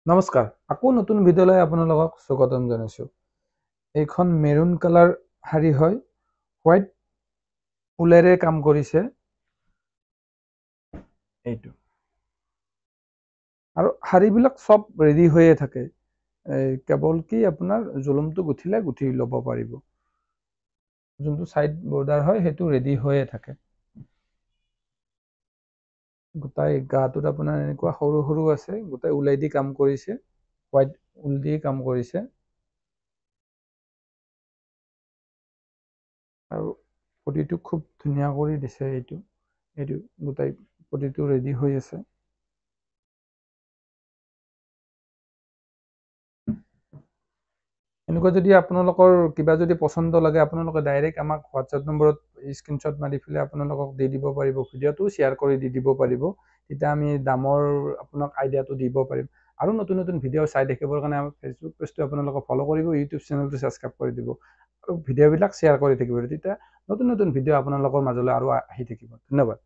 নমস্কাৰ, আকৌ নতুন ভিডিঅ'লৈ আপোনালোকক স্বাগতম জনাইছোঁ। এইখন মেৰুন কালাৰ শাৰী হয়, হোৱাইট ঊলেৰে কাম কৰিছে এইটো। আৰু শাৰীবিলাক চব ৰেডি হৈয়ে থাকে, কেৱল কি আপোনাৰ জুলুমটো গুঠিলে গুঠি ল'ব পাৰিব। যোনটো ছাইড বৰ্ডাৰ হয় সেইটো ৰেডি হৈয়ে থাকে। গোটাই গাটোত আপোনাৰ এনেকুৱা সৰু সৰু আছে, গোটাই ওলাই দি কাম কৰিছে, হোৱাইট ঊল দি কাম কৰিছে। আৰু পটিটো খুব ধুনীয়া কৰি দিছে। এইটো এইটো গোটাই পটিটো ৰেডি হৈ আছে। এনেকুৱা যদি আপোনালোকৰ কিবা যদি পচন্দ লাগে, আপোনালোকে ডাইৰেক্ট আমাক হোৱাটছএপ নম্বৰত স্ক্ৰীনশ্বট মাৰি পেলাই আপোনালোকক দি দিব পাৰিব, ভিডিঅ'টো শ্বেয়াৰ কৰি দি দিব পাৰিব। তেতিয়া আমি দামৰ আপোনাক আইডিয়াটো দিব পাৰিম। আৰু নতুন নতুন ভিডিঅ' চাই থাকিবৰ কাৰণে আমাৰ ফেচবুক পেজটো আপোনালোকে ফ'ল' কৰিব, ইউটিউব চেনেলটো ছাবস্ক্ৰাইব কৰি দিব আৰু ভিডিঅ'বিলাক শ্বেয়াৰ কৰি থাকিব। তেতিয়া নতুন নতুন ভিডিঅ' আপোনালোকৰ মাজলৈ আৰু আহি থাকিব। ধন্যবাদ।